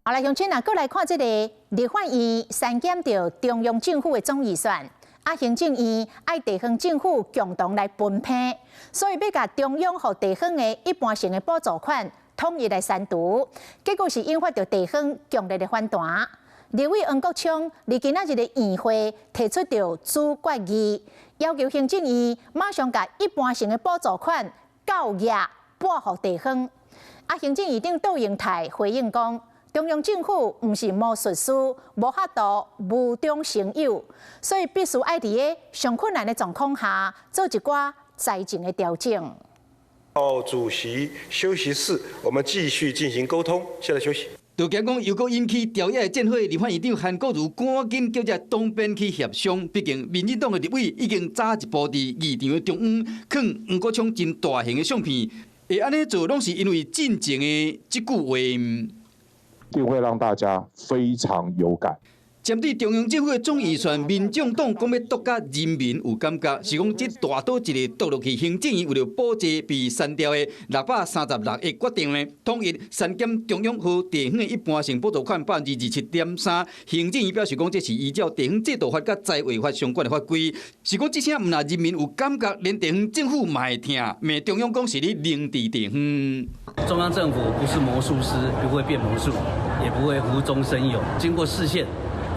好來，鄉親啊，閣來看這個立法院刪減著中央政府的總預算，啊，行政院愛地方政府共同來分配，所以欲共中央予地方的一般性的補助款統一來刪除，結果是引發著地方強烈的反彈。立委黃國昌佇今仔日的院會提出著擬決議，要求行政院馬上共一般性的補助款到額撥予地方。啊，行政院長杜英泰回應講，中央政府毋是魔術師，無法度無中生有，所以必須愛佇咧上困難的狀況下做一寡財政的調整。到主席休息室，我們繼續進行溝通。現在休息。就驚講又閣引起朝野的戰火，立法院長韓國瑜趕緊叫這黨鞭去協商。畢竟民進黨的立委已經早一步佇議場的中央，囥黃國昌真大型的相片，會按呢做，攏是因為進前的這句話。一定會讓大家非常有感。針對中央政府的總預算，民眾黨講欲篤共人民有感覺，是講這大刀一个篤落去，行政院為著補濟被刪掉的636億，決定呢統一刪減中央予地方的一般性補助款27.3%。行政院表示講，這是依照地方制度法佮財劃法相關的法規，是講這聲毋但人民有感覺，連地方政府嘛會疼，罵中央講是咧凌遲地方。中央政府不是魔術師，不會變魔術，也不會無中生有。經過釋憲，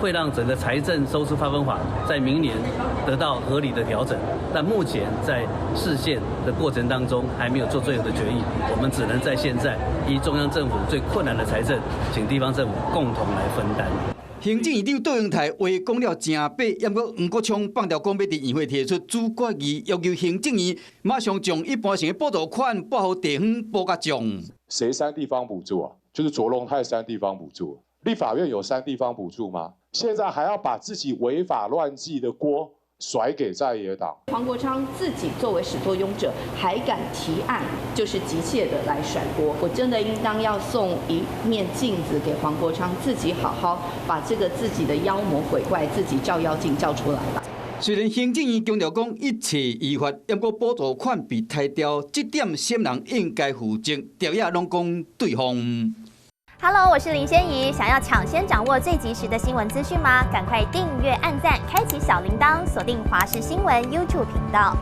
會讓整個財政收支劃分法在明年得到合理的調整，但目前在釋憲的過程當中還沒有做最後的決議，我們只能在現在以中央政府最困難的財政，請地方政府共同來分擔。行政院長杜英泰話講了誠白，毋過黃國昌放調講欲佇院會提出擬決議，要求行政院馬上將一般性的補助款撥予地方補較重。誰刪地方補助啊？就是卓榮泰刪地方補助。立法院有刪地方補助嗎？現在還要把自己違法亂紀的鍋甩給在野黨。黃國昌自己作為始作俑者，還敢提案，就是急切的來甩鍋。我真的應當要送一面鏡子給黃國昌，自己好好把這個自己的妖魔鬼怪自己照妖鏡照出來吧。雖然行政院強調講一切依法，毋過補助款被刣掉，這點啥人應該負責？朝野攏講對方。 Hello，我是林仙怡。想要搶先掌握最及時的新聞資訊嗎？趕快訂閱、按讚、開啟小鈴鐺，鎖定華視新聞 YouTube 頻道。